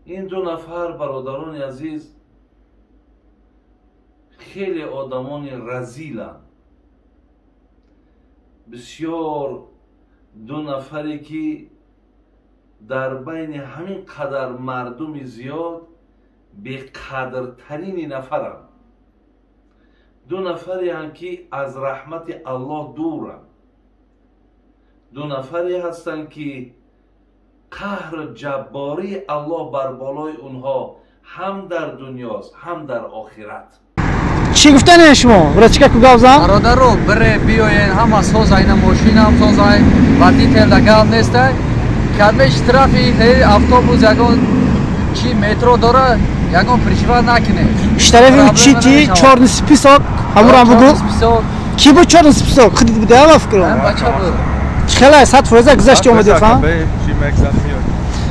Ин ду нафар, бародарони азиз, хеле одамони разиланд. Бисёр ду нафаре ки дар байни ҳамин қадар мардуми зиёд беқадртарини нафаранд. Ду нафареанд, ки аз раҳмати Аллоҳ дуранд. Ду нафаре ҳастанд, ки қаҳру ҷаббории Аллоҳ бар болои онҳо ҳам дар дунёст, ҳам дар охират. Чӣ гуфтане шумо? Врачка ку гап зан? Бародаро, бире биёен, ҳама созай, на мошинам созай, водитель да гап нестай. Кадме штрафи автобус ягон чи метро дора, ягон пришива накунед. Штрафи чи ти? Чёрный список, ҳамурам бугу. Ки буд чёрный список? Худит буда ама фикрам. Бача буд. Хеле 100% гузашти омадед, ха?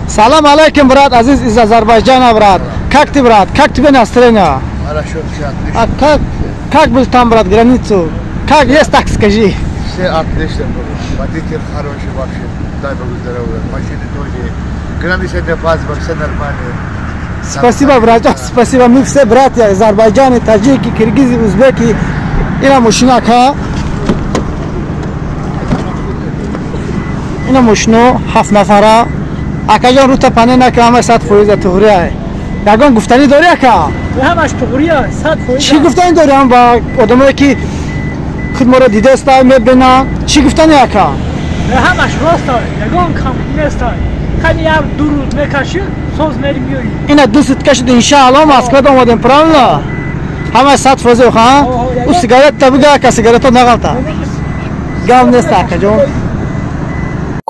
Салам алейкум, брат азиз из Азербайджана, брат. Как ты, брат? Как тебе настроение? Хорошо, все отлично. А как был там, брат, границу? Как есть, так скажи. Все отлично было. Водитель хороший вообще. Дай Богу здоровья. Машины тоже. Граница не паспорт, все нормально. Спасибо, брат, спасибо. Мы все братья из Азербайджана, таджики, киргизы, узбеки. Ина мошинака. Ина мошино ҳафт нафара. Акаҷон, рута пане накам, 100% туғрия. Ягон гуфтанӣ дорӣ, ака? Ҳамаш туғрия, 100%. Чӣ гуфтанӣ дорӣ ҳам ба одамое, ки худ моро дидаста, мебинанд? Чӣ гуфтанӣ, ака? Ҳамаш роста, ягон кам неста. Хали як ду рӯз мекашӣ, соз мери миёӣ. Ина ду сутка шуд, иншаалло, Москвада омадем, правильно? Ҳамаш 100%, ха? Ӯ сигарета бига, ака, сигарета нағалта. Гап нест, акаҷон.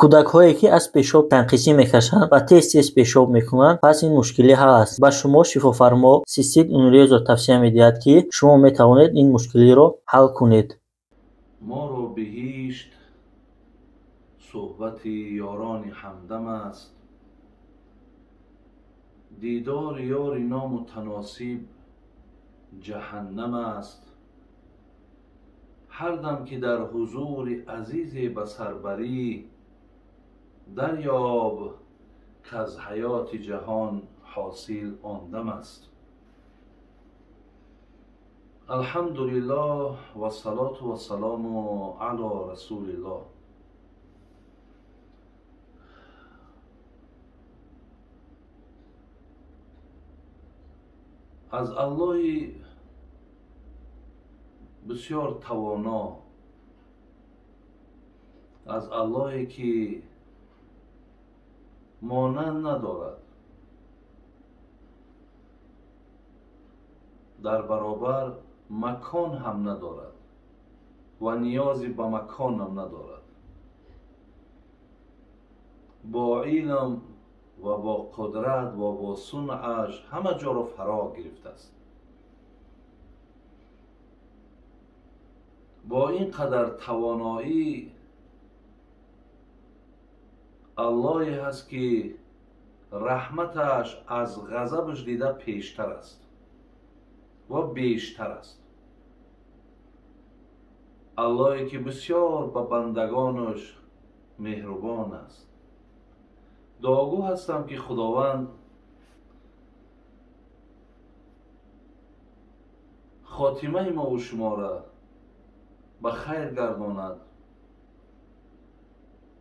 Кӯдакҳое, ки аз пешоб танқисӣ мекашанд ва тез-тез пешоб мекунанд, пас ин мушкилӣ ҳал аст. Ба шумо шифофармо Систит Унрезо тавсия медиҳад, ки шумо метавонед ин мушкилиро ҳал кунед. Моро биҳишт суҳбати ёрони ҳамдам аст, дидори ёри номутаносиб ҷаҳаннам аст. Ҳар дам ки дар ҳузури азизе ба сарбарӣ, дарёб, каз ҳаёти ҷаҳон ҳосил он дам аст. Алҳамдулиллоҳ вассалоту вассалому ало расулиллоҳ. Аз Аллоҳи бисёр тавоно, аз Аллоҳе ки монанд надорад, дар баробар макон ҳам надорад ва ниёзе ба маконам надорад, бо илм ва бо қудрат ва бо сунъаш ҳама ҷоро фаро гирифтааст. Бо ин қадар тавоноӣ Аллоҳе ҳаст, ки раҳматаш аз ғазабаш дида пештар аст ва бештар аст. Аллоҳе ки бисёр ба бандагонаш меҳрубон аст. Дуогӯ ҳастам, ки Худованд хотимаи мову шуморо ба хайр гардонад,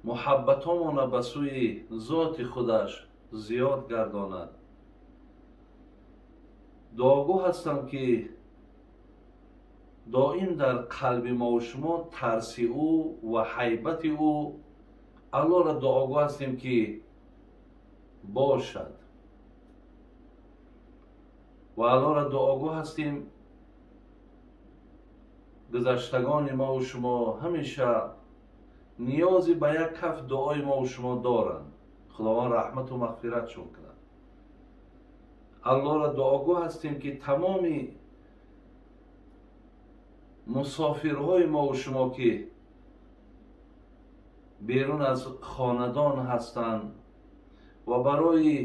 муҳаббатомона ба сӯи зоти худаш зиёд гардонад. Дуогӯ ҳастам, ки доим дар қалби мову шумо тарси ӯ ва ҳайбати ӯ, Аллоҳро дуогӯ ҳастем, ки бошад ва Аллоҳро дуогӯ ҳастем, гузаштагони мову шумо ҳамеша ниёзе ба як каф дуои мову шумо доранд. Худованд раҳмату мағфиратшон кунад. Аллоҳро дуогӯ ҳастем, ки тамоми мусофирҳои мову шумо, ки берун аз хонадон ҳастанд ва барои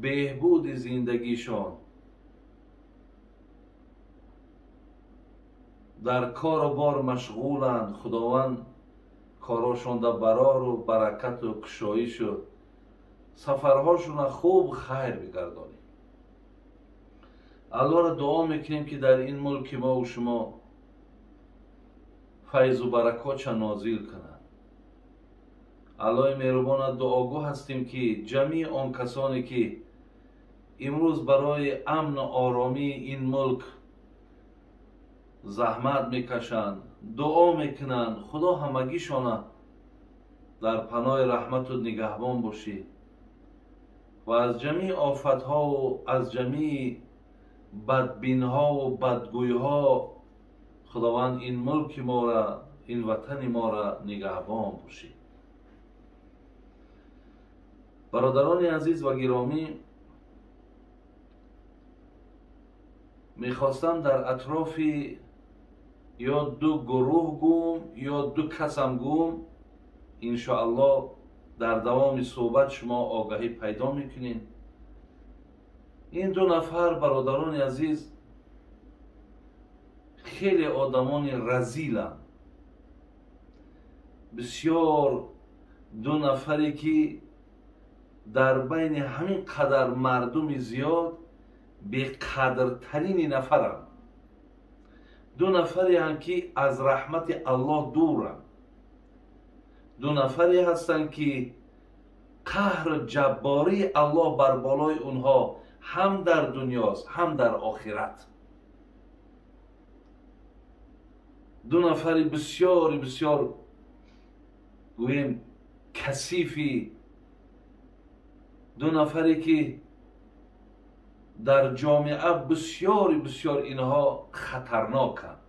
беҳбуди зиндагишон дар кору бор машғуланд, Худованд корошонда барору баракату кушоишу Сафарҳошона хуб хайр бигардонӣ. Аллоҳро дуо мекунем, ки дар ин мулки мову шумо файзу баракотша нозил кунад. Аллоҳи меҳрубона дуогӯ ҳастем, ки ҷамъи он касоне, ки имрӯз барои амну оромии ин мулк заҳмат мекашанд, дуо мекунанд, Худо ҳамагишона дар паноҳи раҳмату нигаҳбон бошӣ ва аз ҷамъи офатҳову аз ҷамъи бадбинҳову бадгӯйҳо Худованд ин мулки мора, ин ватани мора нигаҳбон бошӣ. Бародарони азиз ва гиромӣ, мехостам дар атрофи ё ду гурӯҳ гӯм ё ду касам гӯм. Иншоаллоҳ дар давоми суҳбат шумо огаҳӣ пайдо мекунед. Ин ду нафар, бародарони азиз, хеле одамони разиланд. Бисёр ду нафаре, ки дар байни ҳамин қадар мардуми зиёд беқадртарини нафаранд. Ду нафареанд, ки аз раҳмати Аллоҳ дуранд. Ду нафаре ҳастанд, ки қаҳру ҷаббории Аллоҳ бар болои онҳо ҳам дар дунёст, ҳам дар охират. Ду нафари бисёри бисёр гӯем касифи, ду нафаре, ки дар ҷомеа бисёри бисёр инҳо хатарноканд.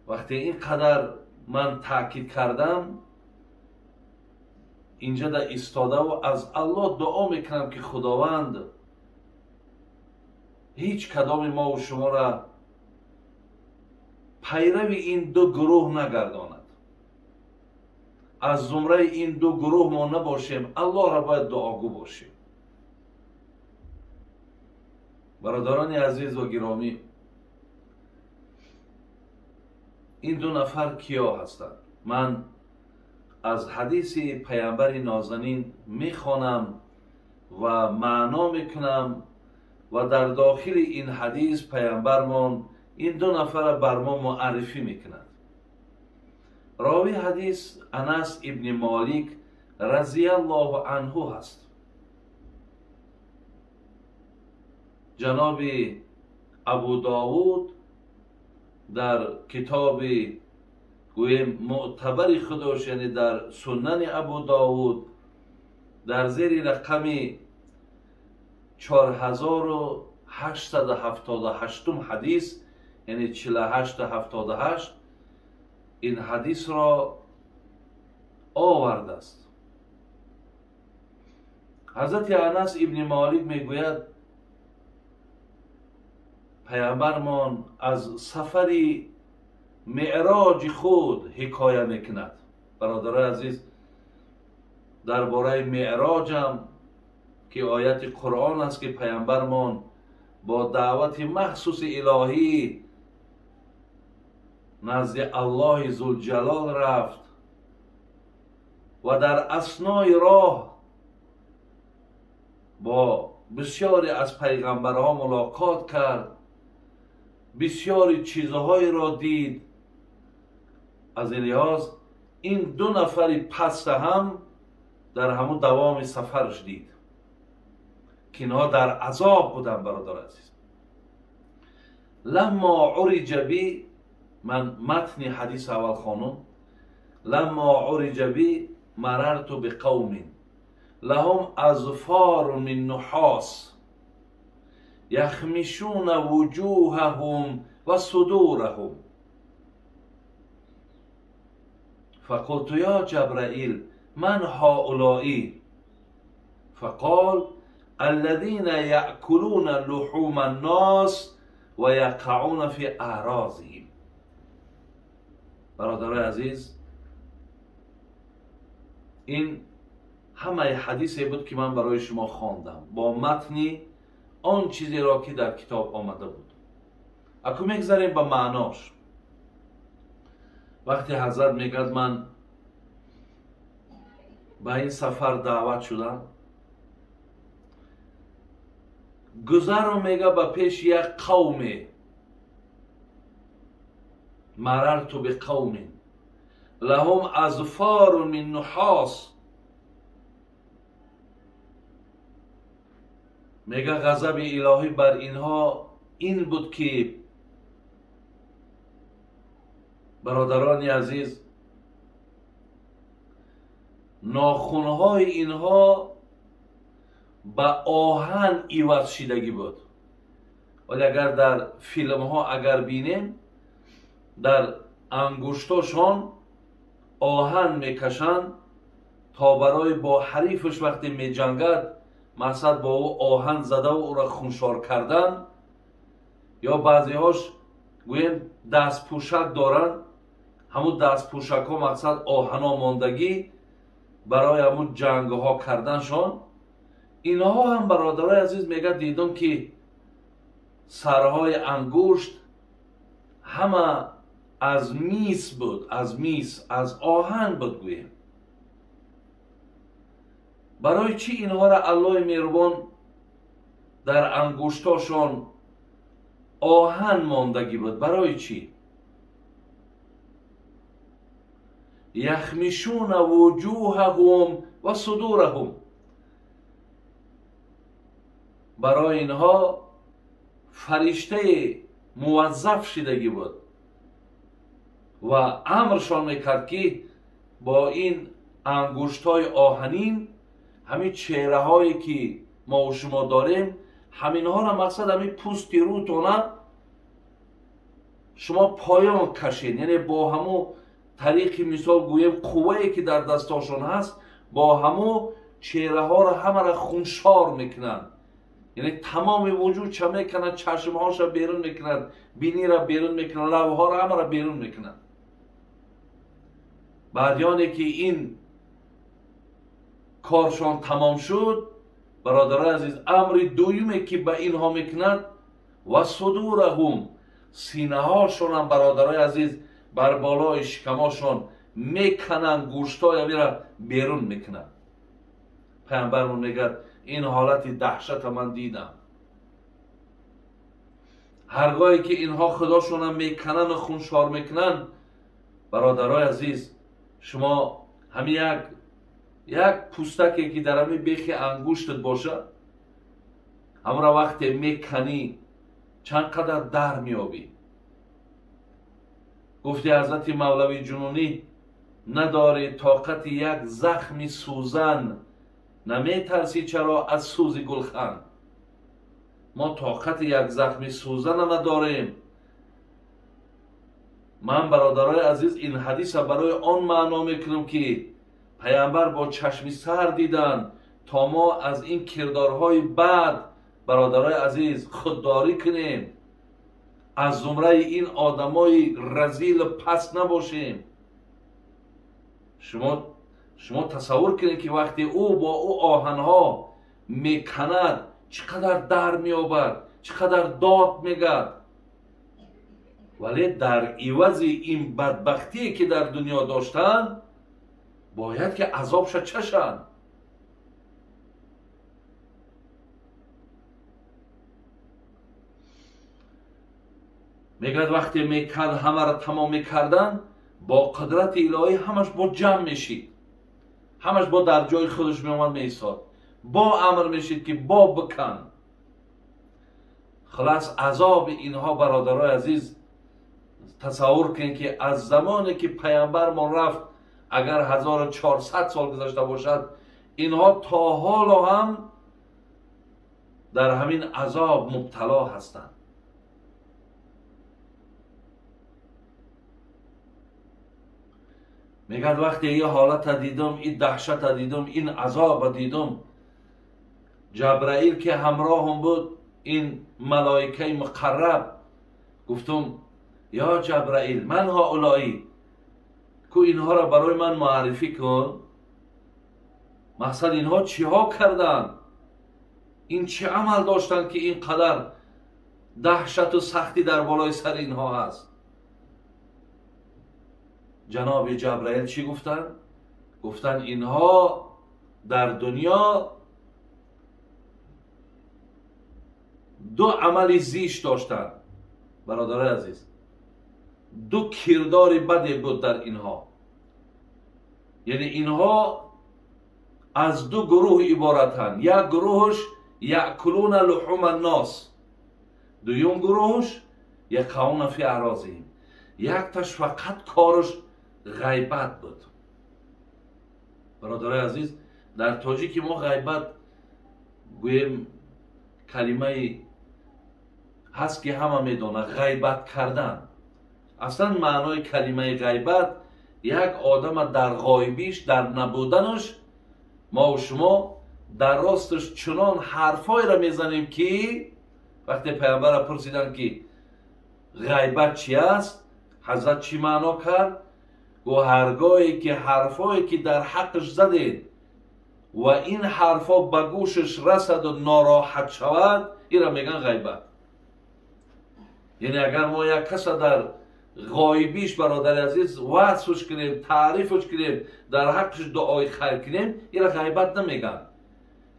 Вақте ин қадар ман таъкид кардам, инҷа да истодаву аз Аллоҳ дуо мекунам, ки Худованд ҳеҷ кадоми мову шуморо пайрави ин ду гурӯҳ нагардонад, аз зумраи ин ду гурӯҳ мо набошем. Аллоҳро бояд дуогӯ бошем. Бародарони азиз ва гиромӣ, ин ду нафар киё ҳастанд? Ман аз ҳадиси паямбари нозанин мехонам ва маъно мекунам ва дар дохили ин ҳадис паямбармон ин ду нафарро бар мо муаррифӣ мекунад. Ровии ҳадис Анас ибни Молик разияллоҳу анҳу ҳаст. Ҷаноби Абу Довуд дар китоби гӯем мӯътабари худош, яъне дар Сунани Абу Довуд, дар зери рақами 4878 ҳадис, яъне 4878, ин ҳадисро овардааст. Ҳазрати Анас ибни Молик мегӯяд: паямбармон аз сафари меъроҷи худ ҳикоя мекунад. Бародарои азиз, дар бораи меъроҷам, ки ояти Қуръон аст, ки паямбармон бо даъвати махсуси илоҳӣ назди Аллоҳи Зулҷалол рафт ва дар аснои роҳ бо бисёре аз пайғамбарҳо мулоқот кард, бисёри чизҳоеро дид. Аз ин лиҳоз ин ду нафари паста ҳам дар ҳамун давоми сафараш дид, ки инҳо дар азоб буданд. Бародар азиз, ламмо уриҷа би, ман матни ҳадис аввал хонум. Ламмо уриҷа би марарту биқавмин лаҳум азфору мин нуҳос яхмишуна вуҷуҳаҳум ва судураҳум. فقلت يا جبرائيل من هؤلاء؟ فقال الذين يأكلون لحوم الناس ويقعون في أعراضهم. برادرای عزیز، این همه حدیثی بود که من برای شما خواندم با متنی آن چیزی را که در کتاب آمده بود. اکنون میگذریم به معناش. وقتی حضرت میگد من Ба ин сафар даъват шудам. Гузарро мега ба пеши як қавме, марарту биқавмин лаҳум азфору мин нуҳос. Мега ғазаби илоҳӣ бар инҳо ин буд ки, бародарони азиз, нохунҳои инҳо ба оҳан иваз шидагӣ буд. Вале агар дар филмҳо агар бинем, дар ангуштошон оҳан мекашанд то барои бо ҳарифаш вақте меҷангад, мақсад бо ӯ оҳан задаву ӯро хуншор кардан, ё баъзеҳош гӯем дастпӯшак доранд, ҳамун дастпӯшакҳо мақсад оҳано мондагӣ барои ҳамун ҷангҳо карданшон. Инҳо ҳам, бародарои азиз, мега дидум ки сарҳои ангушт ҳама аз мис буд, аз мис, аз оҳан буд гӯем. Барои чӣ инҳоро Аллоҳи меҳрубон дар ангуштошон оҳан мондагӣ буд? Барои чӣ? Яхмишуна вуҷуҳаҳум ва судураҳум. Барои инҳо фариштаи муваззаф шидагӣ буд ва амршон мекард ки бо ин ангуштҳои оҳанин ҳамин чеҳраҳое ки мо шумо дорем, ҳаминҳоро мақсад ҳамин пӯсти рӯтона шумо поён кашед, яъне бо ҳамун тариқи мисол гӯем қуввае ки дар дастошон ҳаст, бо ҳамун чеҳраҳоро ҳамаро хуншор мекунанд, яъне тамоми вуҷудша мекунанд, чашмҳоша берун мекунанд, бинира берун мекунанд, лабҳоро ҳамаро берун мекунанд. Баъди оне ки ин коршон тамом шуд, бародарои азиз, амри дуюме ки ба инҳо мекунад, ва судураҳум, синаҳошонам, бародарои азиз, бар болои шикамошон мекананд, гӯштҳои амира берун мекунанд. Пайғамбармон мегӯяд ин ҳолати даҳшата ман дидам. Ҳаргоҳе ки инҳо худошонам меканану хуншор мекунанд, бародарои азиз, шумо ҳамин як пӯстаке ки дар ҳамин бехи ангуштат бошад, ҳамра вақте меканӣ чанд қадар дар меёбӣ. Гуфти ҳазрати Мавлави Ҷунунӣ: надорӣ тоқати як захми сӯзан, наметарсӣ чаро аз сӯзи гулхан. Мо тоқати як захми сӯзана надорем. Ман, бародарои азиз, ин ҳадиса барои он маъно мекунам ки пайғамбар бо чашми сар диданд, то мо аз ин кирдорҳои бад, бародарои азиз, худдорӣ кунем, аз зумраи ин одамои разилу паст набошем. Шумо тасаввур кунед ки вақте ӯ бо ӯ оҳанҳо меканад, чӣ қадар дар меёбад, чӣ қадар дод мегад. Вале дар ивази ин бадбахтие ки дар дунё доштанд, бояд ки азобша чашанд. Мегӯяд вақте мекард, ҳамаро тамом мекарданд, бо қудрати илоҳӣ ҳамаш бо ҷамъ мешид, ҳамаш бо дар ҷои худаш меомад меистод, бо амр мешид ки бо бикан. Хулас азоби инҳо, бародарои азиз, тасаввур кунед ки аз замоне ки пайғамбармон рафт, агар 1400 сол гузашта бошад, инҳо то ҳоло ҳам дар ҳамин азоб мубтало ҳастанд. Мегӯяд вақте ин ҳолата дидум, ин даҳшата дидум, ин азоба дидум, Ҷабраил ки ҳамроҳам буд, ин малоикаи муқарраб, гуфтум: ё Ҷабраил, ман ҳаулои, ку инҳоро барои ман муаррифӣ кун. Мақсад инҳо чиҳо карданд, ин чӣ амал доштанд ки ин қадар даҳшату сахтӣ дар болои сари инҳо ҳаст? Ҷаноби Ҷабраил чӣ гуфтанд? Гуфтанд инҳо Дар дунё ду амали зишт доштанд, бародарои азиз, ду кирдори баде буд дар инҳо. Яъне инҳо аз ду гурӯҳ иборатанд. Як гурӯҳш яъкулуна луҳума ннос, дуюм гурӯҳш яқауна фи аърозиҳим. Якташ фақат корш ғайбат буд. Бародарои азиз, дар тоҷики мо ғайбат гӯем калимаи ҳаст ки ҳама медонад, ғайбат кардан. Аслан маънои калимаи ғайбат як одама дар ғоибиш, дар набуданаш мову шумо дар росташ чунон ҳарфҳоеро мезанем ки вақте пайғамбарро пурсиданд ки ғайбат чи аст, ҳазрат чӣ маъно кард? Гӯ ҳаргоҳе ки ҳарфҳое ки дар ҳаққаш задед ва ин ҳарфҳо ба гӯшаш расаду нороҳат шавад, инро мегӯянд ғайбат. Яъне агар мо як каса дар ғоибиш, бародари азиз, васфш кунем, таърифш кунем, дар ҳаққаш дуои хайр кунем, инро ғайбат намегӯянд.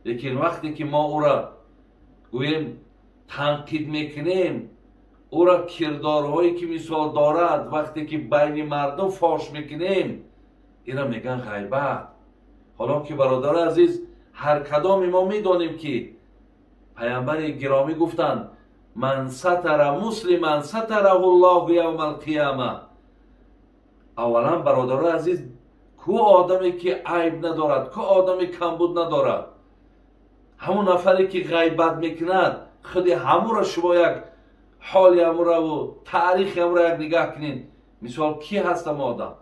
Лекин вақте ки мо ӯро гӯем танқид мекунем, ӯро кирдорҳое ки мисол дорад, вақте ки байни мардум фош мекунем, инро мегӯянд ғайбат. Ҳоло ки бародари азиз, ҳар кадоми мо медонем ки пайғамбари гиромӣ гуфтанд: ман сатара муслиман сатараҳу ллоҳу явма алқияма. Аввалан бародарои азиз, ку одаме ки айб надорад, ку одаме камбуд надорад, ҳамон нафаре ки ғайбат мекунад, худи ҳамуро шумо як ҳоли ҳамураву таърихи ҳамуро як нигаҳ кунед. Мисол ки ҳаст ҳама одам?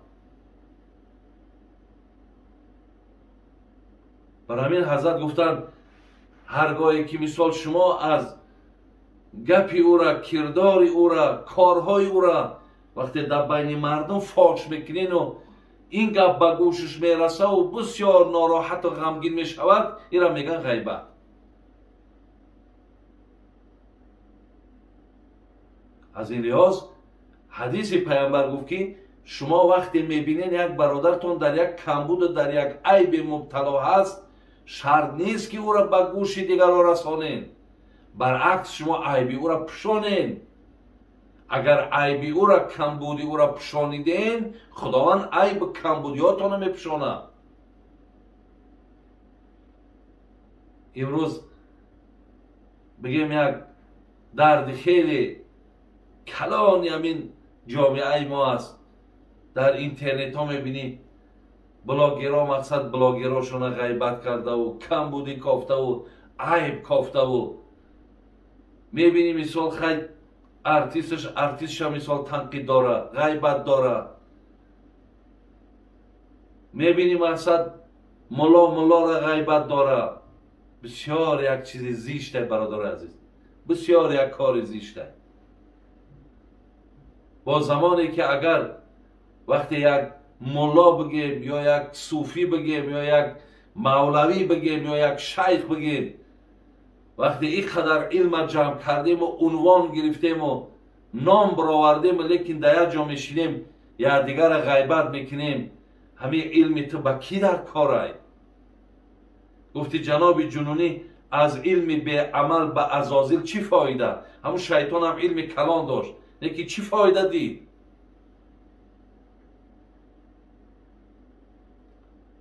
Бар ҳамин ҳазрат гуфтанд: ҳаргоҳе ки мисол шумо аз гапи ӯра, кирдори ӯра, корҳои ӯра вақте дар байни мардум фош мекунену ин гап ба гӯшаш мерасаву бисёр нороҳату ғамгин мешавад, инро мегӯянд ғайбат. Аз ин лиҳоз ҳадиси пайғамбар гуфт ки шумо вақте мебинед як бародартон дар як камбуду дар як айбе мубтало ҳаст, шарт нест ки ӯро ба гӯши дигарро расонед, баръакс шумо айби ӯро пӯшонед. Агар айби ӯро, камбуди ӯро пӯшониден, Худованд айбу камбудиётонро мепӯшонад. Имрӯз бигем як дарди хеле калони ҳамин ҷомеаи мо аст. Дар интернетҳо мебинӣ блогерҳо, мақсад блогерҳошонро ғайбат кардаву камбудӣ кофтаву айб кофтаву мебинӣ мисол хай артисташ артистша мисол танқид дора, ғайбат дора. Мебинӣ мақсад мулло муллоро ғайбат дора. Бисёр як чизи зиште, бародари азиз, бисёр як кори зиште. Бо замоне ки агар вақте як мулло бигем ё як суфӣ бигем ё як мавлавӣ бигем ё як шайх бигем, вақте ин қадар илма ҷамъ кардему унвон гирифтему ном баровардему, лекин дар як ҷо мешинем якдигарро ғайбат мекунем, ҳамин илми ту ба кӣ дар корай? Гуфти ҷаноби ҷунунӣ: аз илми беамал ба азозил чӣ фоида? Ҳамун шайтонам илми калон дошт, лекин чӣ фоида дид?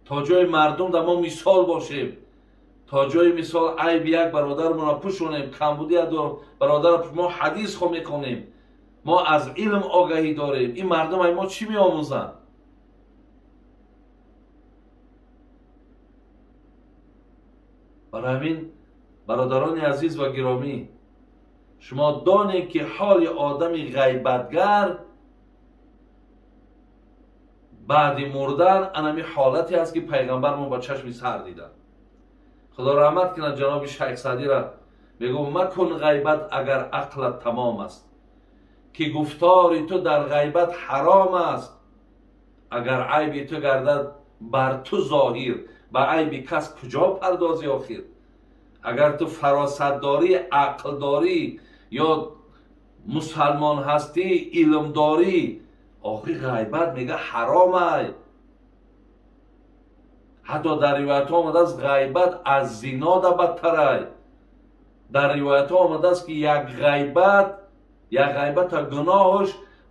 То ҷои мардум дар мо мисол бошем, то ҷои мисол айби як бародармонро пӯшонем, камбуди як бародарро мо ҳадис хо мекунем, мо аз илм огаҳӣ дорем, ин мардум ай мо чӣ меомӯзанд? Барои ҳамин бародарони азиз ва гиромӣ, шумо донед ки ҳоли одами ғайбатгар баъди мурдан анами ҳолате аст ки пайғамбармон ба чашми сар диданд. Худо раҳмат кунад ҷаноби шайх Саъдира, мегӯ: макун ғайбат агар ақлат тамом аст, ки гуфтори ту дар ғайбат ҳаром аст. Агар айби ту гардад бар ту зоҳир, ба айби кас куҷо пардозӣ охир? Агар ту фаросатдорӣ, ақлдорӣ ё мусалмон ҳастӣ, илмдорӣ, охир ғайбат мега ҳаром ай. Ҳатто дар ривоятҳо омадааст, ғайбат аз зино да бадтарай. Дар ривоятҳо омадааст, ки як ғайбата гуноҳаш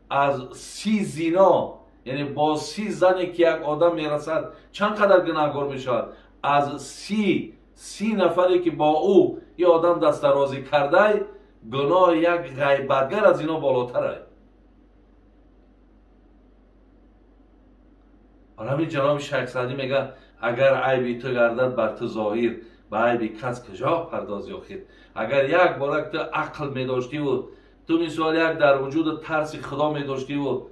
аз 30 зино, яъне бо 30 зане ки як одам мерасад, чанд қадар гунаҳгор мешавад? Аз 30 нафаре ки бо ӯ ин одам дастдарозӣ кардай, гуноҳи як ғайбатгар аз ино болотарай. Ҳамин ҷаноби Шайх Саъдӣ мегӯяд, агар айби ту гардад бар ту зоҳир, ба айби кас куҷо пардози охир. Агар як бора ту ақл медоштиву ту мисол як дар вуҷуди тарси худо медоштиву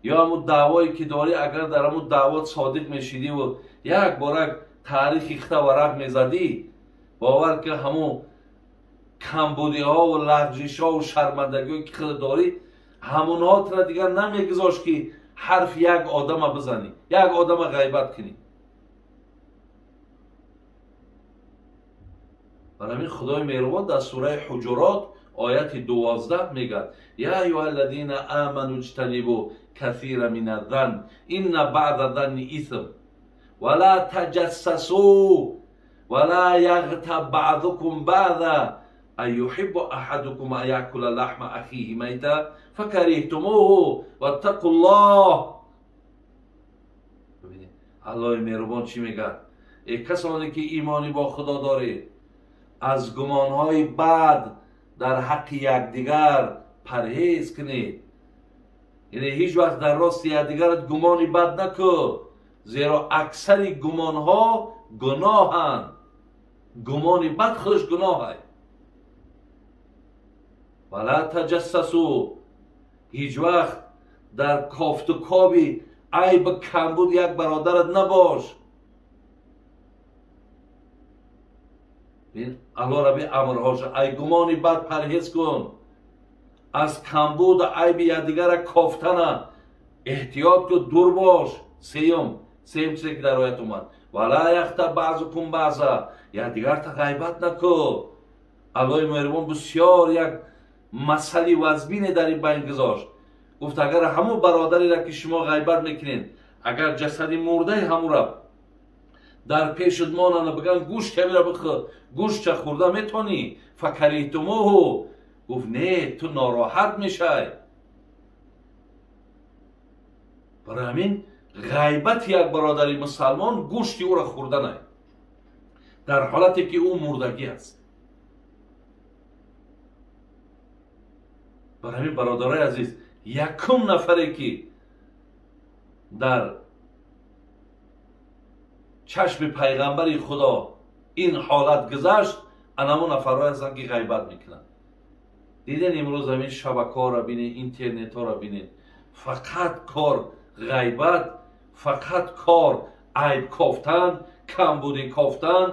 ё ҳамун даъвое ки дорӣ, агар дар ҳамун даъвот содиқ мешидиву як бора таърихи хита варақ мезадӣ, бовар ки ҳамун камбудиҳову лағжишҳову шармандагиҳое ки худ дорӣ, ҳамунҳо тура дигар намегузошт ки ҳарфи як одама бизанӣ, як одама ғайбат кунӣ. Барои ҳамин Худои меҳрубон дар сураи Ҳуҷурот ояти 12 мегӯяд: я айюҳа аллазина аману иҷтанибу касира мина зан инна баъда занни исм ва ла таҷассасу ва ла яғтаб баъзукум баъза ан юҳиббу аҳадукум ан яъкула лаҳма ахиҳи майта факариҳтумуҳу ваттақуллоҳ. Бибинед, Аллоҳи меҳрубон чӣ мегӯяд? Эй касоне ки имони бо Худо доред, аз гумонҳои бад дар ҳаққи якдигар парҳез кунед. Яъне ҳеҷ вақт дар рости якдигарат гумони бад накун, зеро аксари гумонҳо гуноҳанд. Гумони бад худаш гуноҳ аст. Вала таҷассасу, ҳеҷ вақт дар кофту коби айб камбуд як бародарат набош. Аллоҳ раби амрҳоша, ай гумони бад парҳез кун, аз камбуд айби якдигара кофтана эҳтиёт кун, дур бош. Сеюм чизе ки дар оят омад: вала яхтаб баъзукум баъза, якдигарта ғайбат накун. Аллоҳи меҳрубон бисёр як масъали вазмине дар ин байн гузошт. Гуфт, агар ҳамун бародареро ки шумо ғайбат мекунед, агар ҷасади мурдаи ҳамура дар пешат монанд, бигӯянд гӯшт ҳамира бихӯр, гӯштча хӯрда метавонӣ? Факариҳтумуҳу, гуфт не, ту нороҳат мешай. Барои ҳамин ғайбати як бародари мусалмон гӯшти ӯро хӯрданай, дар ҳолате ки ӯ мурдагӣ аст. Барои ҳамин бародарои азиз, якум нафаре ки дар чашми пайғамбари Худо ин ҳолат гузашт, анамун нафарҳое ҳастанд ки ғайбат мекунанд. Диден имрӯз ҳамин шабакаҳоро бинед, интернетҳоро бинед, фақат кор ғайбат, фақат кор айб кофтан, камбудӣ кофтан.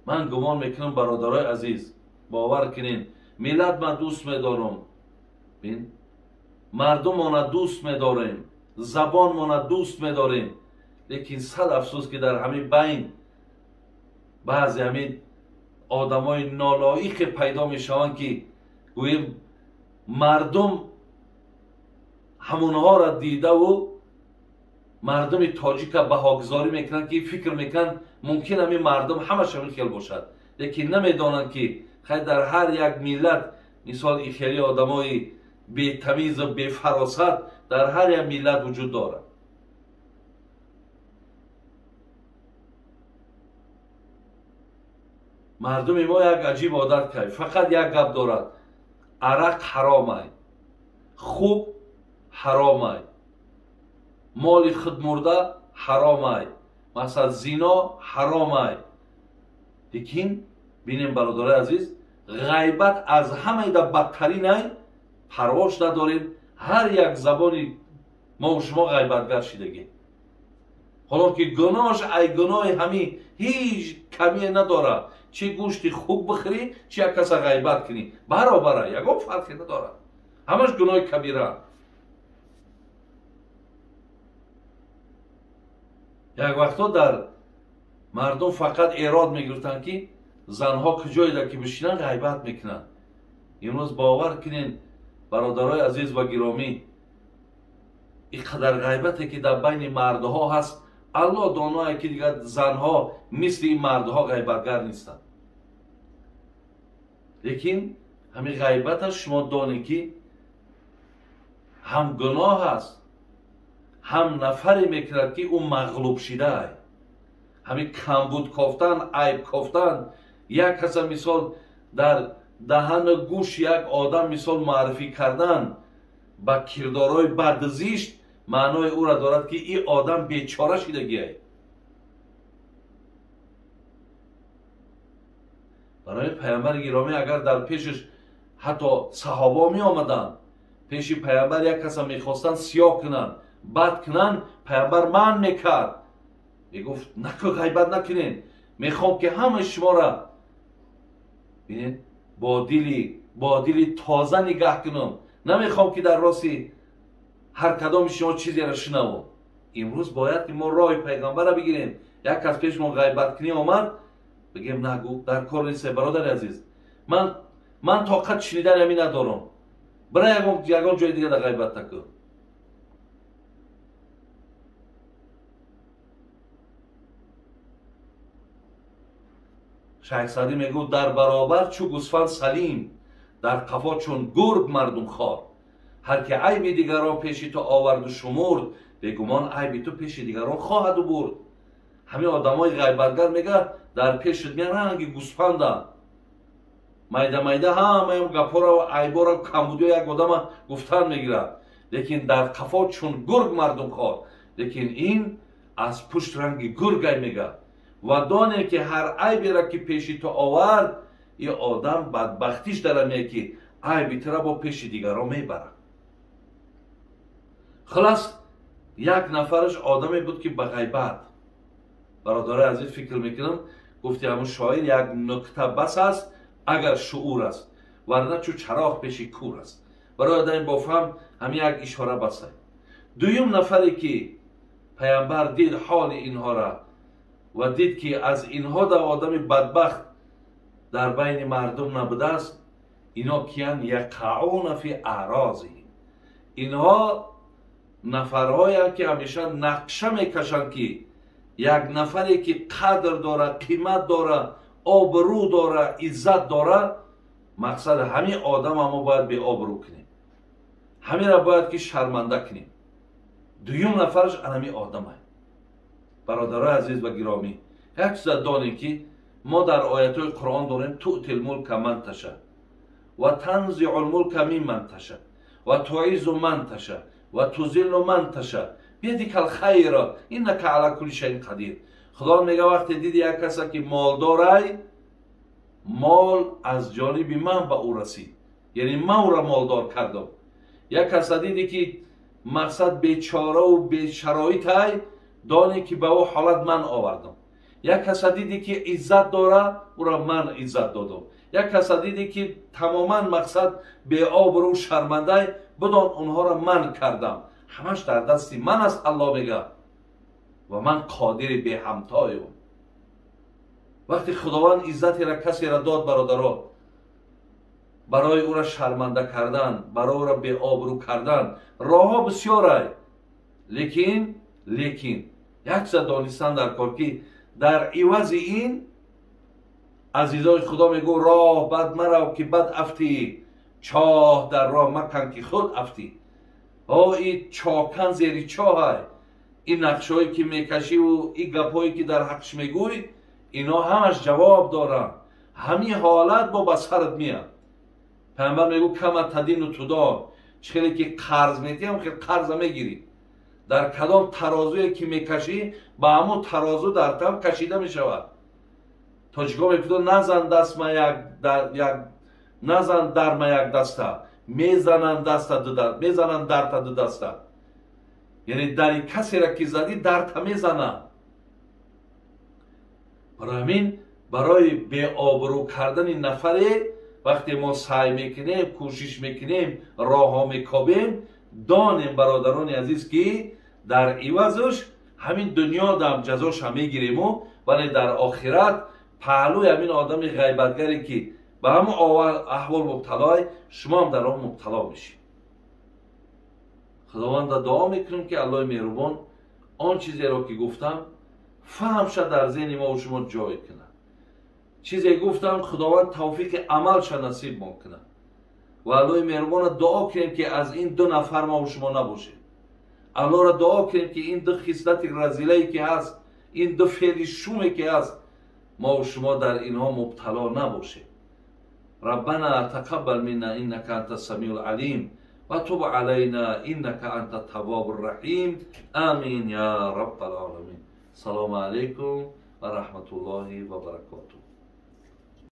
Ман гумон мекунам бародарои азиз, бовар кунед, миллат ман дӯст медорам, мардумона дӯст медорем, забонмона дӯст медорем, лекин сад афсӯс ки дар ҳамин байн баъзе ҳамин одамои нолоиқе пайдо мешаванд ки гӯем мардум ҳамонҳоро дидаву мардуми тоҷика баҳогузорӣ мекунанд, ки фикр мекунанд мумкин ҳамин мардум ҳамаш ҳамин хел бошад, лекин намедонанд ки хай дар ҳар як миллат мисол ин хели одамои бетамизу бефаросат дар ҳар як миллат вуҷуд дорад. Мардуми мо як аҷиб одат кард, фақат як гап дорад: арақ ҳаромай, хуб ҳаромай, моли худмурда ҳаромай, масалан зино ҳаромай. Лекин бинем бародарои азиз, ғайбат аз ҳамаида бадтаринай, парвош надорем. Ҳар як забони мо шумо ғайбатгар шидагӣ, ҳоло ки гуноҳш ай гуноҳи ҳамин ҳеҷ камие надорад. Чӣ гӯшти хук бихӯрӣ, чӣ як каса ғайбат кунӣ, баробара, ягон фарқе надорад, ҳамаш гуноҳи кабира. Як вақтҳо дар мардум фақат эрод мегирифтанд ки занҳо куҷоеда ки бишинанд ғайбат мекунанд. Имрӯз бовар кунед бародарои азиз ва гиромӣ, ин қадар ғайбате ки дар байни мардҳо ҳаст, Аллоҳ доное ки дигар занҳо мисли ин мардҳо ғайбатгар нестанд. Лекин ҳамин ғайбата шумо донед ки ҳам гуноҳ аст, ҳам нафаре мекунад ки ӯ мағлуб шидаа. Ҳамин камбуд кофтан, айб кофтан, як каса мисол дар даҳану гӯш як одам мисол муаррифӣ кардан ба кирдорҳои баду зишт маънои ӯра дорад ки ин одам бечора шидагиай. Барои паямбари гиромӣ агар дар пешаш ҳатто саҳобо меомаданд, пеши паямбар як каса мехостанд сиёҳ кунанд, бад кунанд, паямбар манъ мекард. Мегуфт наку ғайбат накунед, мехоҳам ки ҳамаи шуморо бинед бо дили тоза нигаҳ кунам, намехоҳам ки дар рости ҳар кадоми шумо чизеро шунавам. Имрӯз бояд ки мо роҳи пайғамбарро бигирем. Як кас пеш мо ғайбаткунӣ омад, бигем нагӯ, дар кор нест, бародари азиз, ман тоқат шунидани ҳамин надорам, бира ягон ҷои дига дар ғайбат накун. Шайх Саъдӣ мегӯфт дар баробар чу гӯсфанд салим, дар қафо чун гург мардумхор. Ҳар ки айби дигарон пеши ту оварду шумурд, бегумон айби ту пеши дигарон хоҳаду бурд. Ҳамин одамои ғайбатгар мега дар пешит меян ранги гӯсфанданд, майда майда ҳамаям гапҳоро, айборо, камбудиё як одама гуфтан мегирад, лекин дар қафо чун гург мардумхор. Лекин ин аз пушт ранги гургай мега. Ва доне ки ҳар айберо ки пеши ту овард, ин одам бадбахтиш дарамея ки айби тура бо пеши дигарон мебарад. Хулас як нафараш одаме буд ки ба ғайбат, бародарои азиз, фикр мекунам гуфти ҳамун шоир як нукта бас аст агар шуур аст, варна чу чароғ пеши кур аст. Барои одами бофаҳм ҳамин як ишора басад. Дуюм нафаре ки паямбар дид ҳоли инҳора ва дид ки аз инҳо да одами бадбахт дар байни мардум набудааст, ино киян? Яқауна фи аърозиҳим. Инҳо нафарҳоянд ки ҳамеша нақша мекашанд ки як нафаре ки қадр дора, қимат дора, обрӯ дора, иззат дора, мақсад ҳамин одама мо бояд беобрӯ кунем, ҳаминро бояд ки шарманда кунем. Дуюм нафараш анами одамай. Бародарои азиз ва гиромӣ, як чиза донем ки мо дар оятҳои Қуръон дорем: туъти лмулка ман таша ва танзиъу лмулка мимман таша ва туизу ман таша ва тузиллу ман таша биядика лхайра иннака ала кулли шайин қадир. Худо мега вақте диди як каса ки молдорай, мол аз ҷониби ман ба ӯ расид, яъне ман ӯро молдор кардам. Як каса диди ки мақсад бечораву бешароитай, доне ки ба ӯ ҳолат ман овардам. Як каса диди ки иззат дора, ӯро ман иззат додам. Як каса диди ки тамоман мақсад беобрӯ шармандай, бидон онҳоро ман кардам. Ҳамаш дар дасти ман аст, Аллоҳ мега, ва ман қодири беҳамтоем. Вақте Худованд иззатеро касеро дод, бародаро, барои ӯро шарманда кардан, барои ӯро беобрӯ кардан роҳҳо бисёрай, лекин як чиза донистан дар кор ки дар ивази ин азизои Худо мегӯ: роҳ бад марав ки бад афтӣ, чоҳ дар роҳ макан ки худ афтӣ. О, и чоҳкан зери чоҳай, ин нақшҳое ки мекашиву ин гапҳое ки дар ҳаққш мегӯй, ино ҳамаш ҷавоб доранд. Ҳамин ҳолат бо ба сарат меяд. Паямбар мегӯ: кама тадину тудон, чӣ хеле ки қарз метиҳам, хел қарза мегирӣ. Дар кадом тарозуе ки мекашӣ, ба ҳамун тарозу дар там кашида мешавад. Тоҷикҳо мегӯянд: назан дастма як, назан дарма як даста, мезананд даста ду даста, мезананд дарта ду даста. Яъне дари касеро ки задӣ, дарта мезананд. Барои ҳамин барои беобрӯ кардани нафаре вақте мо саъй мекунем, кӯшиш мекунем, роҳҳо мекобем, донем бародарони азиз ки дар ивазаш ҳамин дунё дам ҷазоша мегириму, вале дар охират паҳлӯи ҳамин одами ғайбатгаре ки ба ҳамон аҳвол мубталой, шумоам дар он мубтало мешед. Худованда дуо мекунем ки Аллоҳи меҳрубон Он чизеро ки гуфтам, фаҳмша дар зеҳни мо шумо ҷой кунад. Чизе гуфтам, Худованд тавфиқи амалша насиб мо кунад ва Аллоҳи меҳрубона дуо кунем, ки аз ин ду нафар мо шумо набошем. Аллоҳро дуо кунем, ки ин ду хислати разилае ки ҳаст, ин ду феъли шуме ки ҳаст, мо шумо дар инҳо мубтало набошем. ربنا تقبل منا إنك أنت السميع العليم وتب علينا إنك أنت التواب الرحيم. آمين يا رب العالمين. السلام عليكم ورحمة الله وبركاته.